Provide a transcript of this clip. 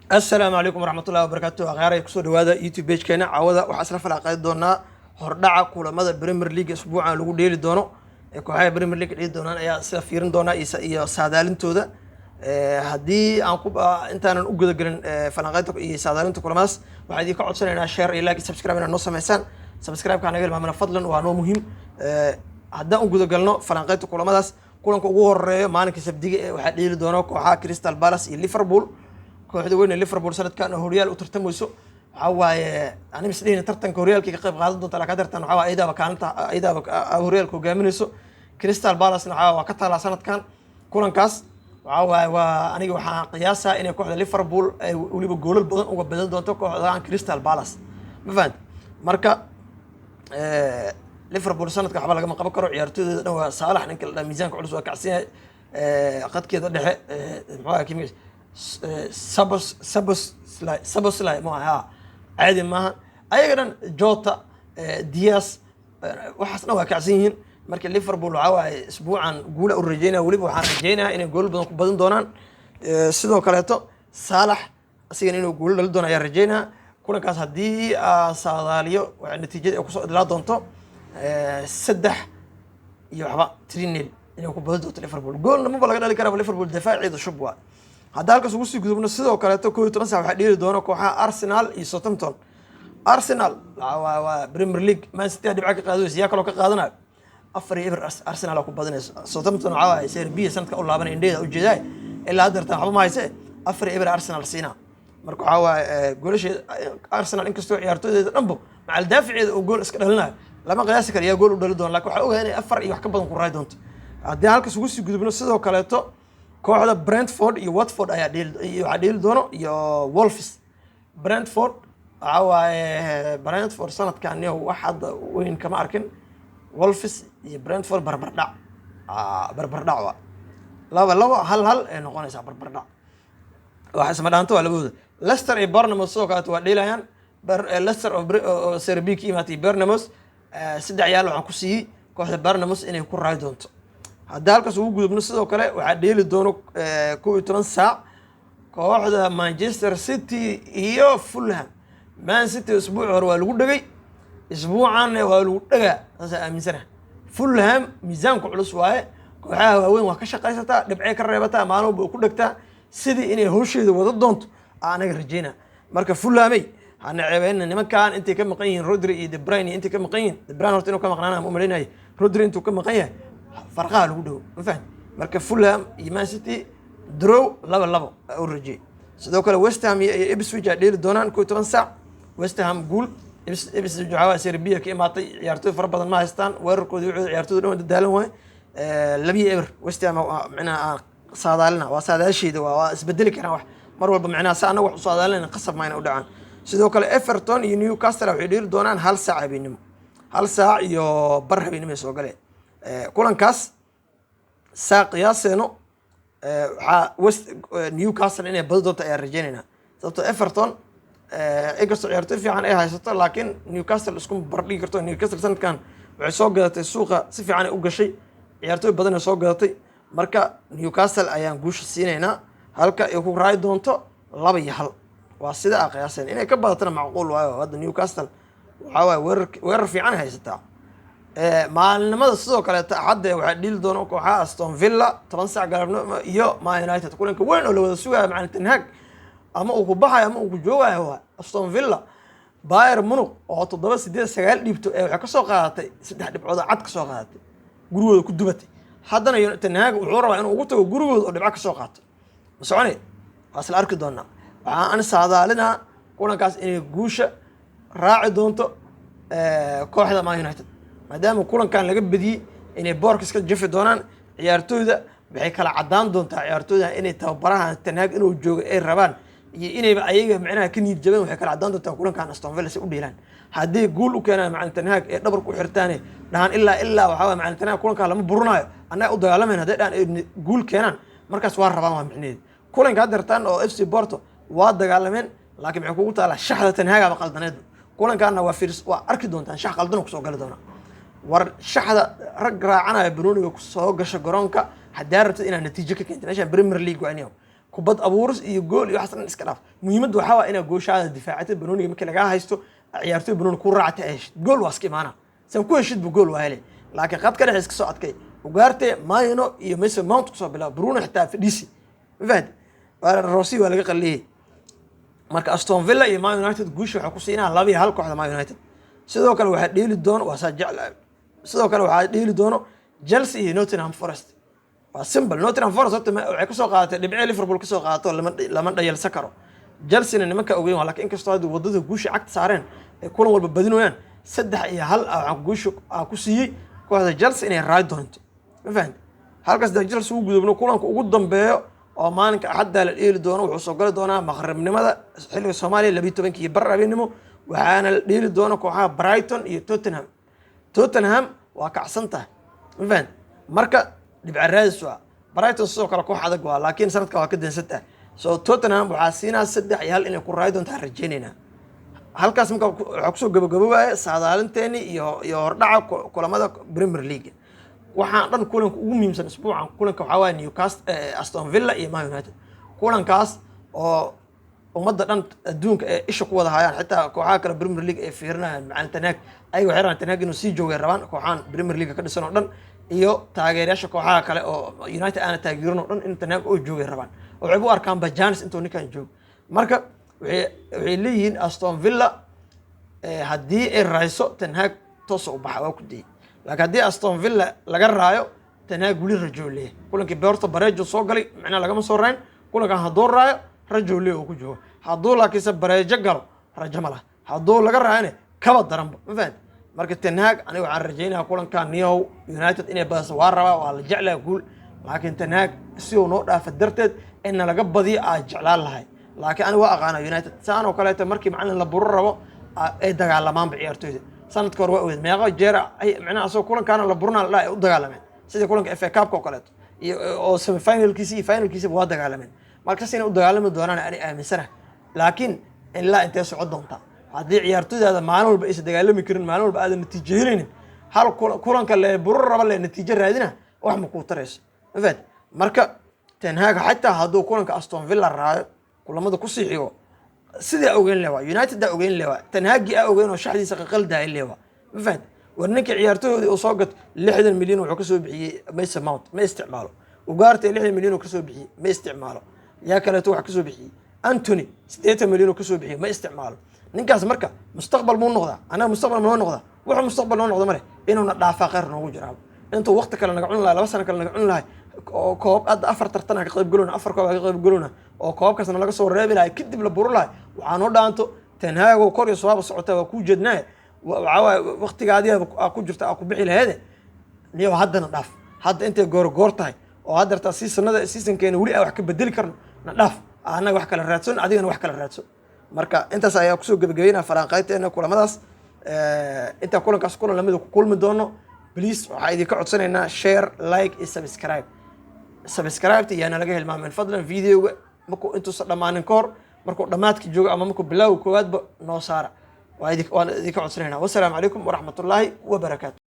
Asalaamu calaykum waraxmatullahi wabarakaatu. Akhaaray, kusoo dhawaada YouTube page-keena. Caawada waxaa isla falanqeyn doonaa hordhaca kulamada Premier League isbuucan lagu dheeli doono ee kooxaha Premier League dheeli doonaan ayaa sida fiirin doonaa iyo saadaalintooda. Haddii aan ku intaanan u gudagelin falanqeynta iyo saadaalinta kulamadaas, waxaan idinka codsanaynaa share iyo like iyo subscribe inaad noo sameysaan. Subscribe-ka naga hilmaamina fadlan, waa noo muhiim. Haddaan u gudagalno falanqeynta kulamadaas, kulanka ugu horeeyo maalinka Sabdiga ee waxaa dheeli doona kooxaha Crystal Palace iyo Liverpool. Kooxda weyn ee Liverpool sanadkan oo horyaal u tartamayso, waxaa waaye ani misdhihina tartanka horyaalkii ka qayb qaadan doonta, laakiin tartan waxaa waaye ayadaaba kaalinta, ayadaaba horyaalka hogaaminayso. Crystal Palace-na waxaa waa ka taalaa sanadkan. Kulankaas waxaa waaye waa aniga waxaan qiyaasaa inay kooxda Liverpool ay weliba goolal badan uga badan doonto kooxdan Crystal Palace, ma fahanti? Marka Liverpool sanadka waxba lagama qaban karo. Ciyaartooydooda dhan waa Saalax, ninka la dhaha miisaanka culus waa kacsan yahay. Qadkeeda dhexe, muxuu ahaa kimi, Sabos Szoboszlai mu aha, caadi maaha. Ayaga dhan Jota, Diaz, waxaas dhan waa kacsan yihiin. Marka Liverpool waxaa waaye isbuucan guula u rajeynaya, weliba waxaan rajeynayaa inay goolal badan ku badan doonaan. Sidoo kaleeto Saalax asigana inuu guulo dhali doono ayaan rajeynaya. Kulankaas haddii aan saadaaliyo, waxay natiijada ay kusoo idlaa doonto 3 iyo waxba, 3-0 inay ku badan doonto Liverpool. Goolna maba laga dhali karaa Liverpool, difaaceeda shub waa. Haddii halkaas ugu sii gudubno, sidoo kaleeto 11 saac waxaa dheeli doona kooxaha Arsenal iyo Southampton. Arsenal waa Premier League, Man City dhibca ka qaadaysa, yaa kaloo ka qaadanayo? 4-0 Arsenal aa ku badinayso. Southampton waxaa waaye Serie B sanadka u laabanay, indheeda ujeedaay ilaa hadda waxba ma hayse. 4-0 Arsenal siinaa. Marka waxaa waaye goolasheeda Arsenal, inkastoo ciyaartooydeeda dhanbo macal daaficeeda uu gool iska dhalinayo, lama qiyaasi karo yaa gool u dhali doona, lakin waxaa ogahay inay afar iyo wax ka badan ku raay doonto. Haddii halkaas ugu sii gudubno, sidoo kaleeto kooxda Brentford iyo Watford ayaa dheeli, iyo waxaa dheeli doono iyo Wolves. Brentford waxaa waaye Brentford sanadkan niyow wax hadda weyn kama arkin. Wolves iyo Brentford barbardhac. Barbardhac waa 2-2, 1-1 ay noqonaysaa, barbardhac waxa isma dhaanto waa labadooda. Leicester iyo Bournemouth sidoo kaleeto waa dheelayaan. Leicester oo Serie B ka imaatay, Bournemouth, saddex yaal waxaan ku siiyey kooxda Bournemouth inay ku raay doonto. Haddii halkaas ugu gudubno, sidoo kale waxaa dheeli doono 11 saac kooxda Manchester City iyo Fulham. Man City isbuuci hore waa lagu dhegay, isbuucanna waa lagu dhegaa, saasaa aaminsanaha. Fulham miisaanku culus waaye, kooxaha waaweyn waa ka shaqaysataa, dhibcay ka reebataa, maalin walba ku dhegtaa. Sidii inay hawsheeda wada doonto aa anaga rajeynaa. Marka Fulhamey hana ceebeyna. Nimankan intay ka maqan yihiin Rodri iyo De Bruyne, intay ka maqan yihiin, De Bruyne horta inuu ka maqnaana ma umalaynaya, Rodri intuu ka maqan yahay farqaha lagu dhowo, ma fahamti? Marka Fulham iyo Man City draw 2-2 aa u rajeyay. Sidoo kale West Ham iyo Ipswich aa dheeli doonaan 11 saac. West Ham guul. Ipswich waxaa waye Serie B ka imaatay, ciyaartooy fara badan ma haystaan, weerarkoodi wuxuu ciyaartooyda dhan waa dadaalan waaye. 2-0 West Ham micnaha aan saadaalina, waa saadaasheeda, waa isbedeli karaan wax mar walba. Micnaha si annaga wax u saadaalinayna qasab mayna u dhacaan. Sidoo kale Everton iyo Newcastle waxay dheeli doonaan 1 saac habeenimo, 1 saac iyo bar habeenimo ay soo galeen. Kulankaas saa qiyaaseeno, waxaa West Newcastle inay badi doonto ayaan rajeynaynaa, sababtoo Everton inkastoo ciyaartoy fiican ay haysato, laakiin Newcastle isku bardhigi karto. Newcastle sanadkan waxay soo gadatay suuqa, si fiican ay u gashay, ciyaartoy badan ay soo gadatay. Marka Newcastle ayaan guusha siinaynaa, halka ay ku raayi doonto 2-1. Waa sida aa qiyaaseen, inay ka badatana macquul waayo. Hadda Newcastle waxaa waaye weerar fiican ay haysataa. Maalinimada sidoo kaleeta Axadda waxaa dhiili doona kooxaha Aston Villa 10 saac galabnimo iyo Man United. Kulanka weyn oo la wada sugayo, macalin Ten Hag ama uu ku baxayo ama uu ku joogayo, waa Aston Villa. Bayern Munich oo toddoba, sideed, sagaal dhiibto ee waxay kasoo qaadatay saddex dhibcood oo cad kasoo qaadatay, gurigooda ku dubatay. Haddana Ten Hag wuxuu rabaa inuu ugu tago gurigooda oo dhibco kasoo qaato. Ma soconay? Waa isla arki doonaa. Waxaan an saadaalinaa kulankaas inay guusha raaci doonto kooxda Man United, maadaama kulankan laga badiyey inay boorka iska jafi doonaan ciyaartooyda. Waxay kala cadaan doontaa ciyaartooyda inay tababaraha Ten Hag inuu joogo ay rabaan iyo inayba ayaga micnaha ka niyad jabeen. Waxay kala cadaan doontaa kulankan Aston Villa si u dheelaan. Haddii guul u keenaan macalin Ten Hag ee dhabarka u xirtaane dhahaan ilaa ilaa waxaa waye macalin Ten Hag kulankan lama burinayo, annaga u dagaalamayna, hadday dhahaan ay guul keenaan, markaas waa rabaan, waa micnaheedu. Kulanka hadda rabtaan oo FC Porto waa dagaalameen, laakiin maxay kugu taalaa? Shaxda Ten Hagaba qaldaneed. Kulankaana waa fiirs, waa arki doontaan shax qaldan kusoo gali doona. War shaxda rag raacanaya banooniga soo gasha garoonka haddaa rabtid inaad natiijo ka keento meeshaan Premier League waa iniyow. Kubad abuuris iyo gool iyo waxaas dhan iska dhaaf. Muhiimadda waxaa waa inaad gooshaada difaacatid, banooniga markii lagaa haysto, ciyaartoy banooni ku raacata ay heshid. Gool waa iska imaana, san ku heshid bu gool waa hele, laakiin qadka dhexe iska soo adkay. Ugarte, Mainoo iyo Mason Mount kusoo bilaaba. Bruno xitaa fadhiisi, ma fahanti? Rossi waa laga qaliyey. Marka Aston Villa iyo Man United guusha waxaa ku siinaa 2-1 kooxda Man United. Sidoo kale waxaa dheeli doono, waa saa jecla, sidoo kale waxaa dheeli doono Chelsea iyo Nottingham Forest. Waa simple. Nottingham Forest horta waxay kasoo qaadatay dhibcee Liverpool kasoo qaadato, lama dhayalsan karo. Chelsea-na nimanka ogeyn waa, laakiin inkastoo hadda wadada guusha cagta saareen, ay kulan walba badinayaan, 3-1 waxaan guusha aan ku siiyey kooxda Chelsea inay raay doonto, ma fahanti? Halkaas da Chelsea ugu gudubno. Kulanka ugu dambeeyo oo maalinka Axadda la dheeli doono wuxuu soo gali doonaa maqribnimada xilliga Soomaaliya, 12:30 habeenimo. Waxaana la dheeli doona kooxaha Brighton iyo Tottenham. Tottenham waa kacsan tahay, ma fahanti? Marka dhibca raadis waa. Brighton sidoo kale koox adag waa, laakiin sanadka waa ka dansan tahay. So Tottenham waxaa siinaa 3-1 inay ku raayi doontaa rajaynaynaa. Halkaas marka waxaa kusoo gabagaboobaya saadaalinteeni iyo hordhaca kulamada Premier League. Waxaan dhan kulanka ugu muhiimsan isbuucan, kulanka waxaa waaye Newcastle, Aston Villa iyo Man United. Kulankaas oo ummadda dhan adduunka ee isha ku wada hayaan, xitaa kooxaha kale Premier League ay fiirinayaan. Macalin Ten Hag, ayaga waxay rabaan Ten Hag inuu sii joogay rabaan kooxahan Premier League ka dhisan oo dhan iyo taageerayaasha kooxaha kale oo United aana taageerin oo dhan in Ten Hag oo joogay rabaan, oo waxay u arkaan ba chance intuu ninkan joogo. Marka waxay leeyihiin Aston Villa haddii ay raayso, Ten Hag toosa u baxa, waa ku dayay. Laakiin haddii Aston Villa laga raayo, Ten Hag weli rajo leeyahay. Kulankii Porto bareejo soo galay, macnaha lagama soo rayn. Kulankan hadduu raayo, rajo leeyahay oo ku joogo. Hadduu laakiinse bareejo galo, rajo ma laha. Hadduu laga raayona, kaba daranba, ma fahanti? Marka Ten Hag aniga waxaan rajaynayaa kulankan niyow United inay badaso waa rabaa, waa la jeclaa guul, laakiin Ten Hag si uu noo dhaafa darteed inna laga badiyo aa jeclaan lahay. Laakiin aniga waa aqaana United saan oo kaleeto markii macalin la buro rabo ay dagaalamaanba ciyaartoyda. Sanadka hore waa ogeed meeqa jeer ay macnaha asagoo kulankaana la burunaa la dhaha ay u dagaalameen, sidii kulanka FA Cup oo kaleeto iyo oo semifinalkiisi iyo finalkiisiba waa dagaalameen. Markas inay u dagaalami doonaan ani aaminsana, laakiin ilaa intee socon doontaa? Haddii ciyaartoydaada maalin walba aysan dagaalami karin, maalin walba aadan natiijo helaynin, hal kulanka le buro raba le natiijo raadina, wax ma kuu tarayso, ma fahanti? Marka Ten Hag xataa hadduu kulanka Aston Villa raayo, kulamada kusii xigo sidii ogeyn lewa United aa ogeyn lewa, Ten Hag-ii aa ogeyn oo shaxdiisa qaqaldaaya lewa, ma fahanti? War ninka ciyaartoydoodii uu soo gato 60 milyan wuxuu kasoo bixiyey Mason Mount, ma isticmaalo. Ugarte 60 milyan uu kasoo bixiyey, ma isticmaalo. Yaa kaleeto wax kasoo bixiyey? Antony 80 milyan uu kasoo bixiyey, ma isticmaalo ninkaas. Marka mustaqbal muu noqdaa? Anaga mustaqbal noo noqdaa? Wuxuu mustaqbal noo noqda male. Inuuna dhaafaa khayr noogu jiraaba. Intuu waqti kale naga cuni lahay, 2 sano kale naga cuni lahay, oo koob hadda afar tartan ka qayb galona, afar koob ka qayb galona, oo koobkaasna laga soo reebi lahay, kadib la buru lahay, waxaa noo dhaanto Ten Hag-o kor iyo sobaaba socotaa, waa kuu jeednaaye. Waxaa waaye waqtigaadii aa ku jirta aa ku bixi laheede. Niyow haddana dhaaf, hadda intay goor goor tahay oo haddartaa seasonada, seasonkeena weli aan wax ka bedeli karno, na dhaaf, annaga wax kala raadson, adigana wax kala raadso. Marka intaas ayaa kusoo gebagabeynaya falanqaynteena kulamadaas. Intaa kulankaas kulan lamida ku kulmi doono, please waxaa idinka codsanaynaa share, like iyo subscribe. Subscribe yaana laga hilmaamin fadlan. Videoga markuu intuusan dhammaanin ka hor, markuu dhammaadka joogo ama markuu bilowga koowaadba noo saara, waan idinka codsanaynaa. Wasalaamu calaykum waraxmatullaahi wabarakaatu.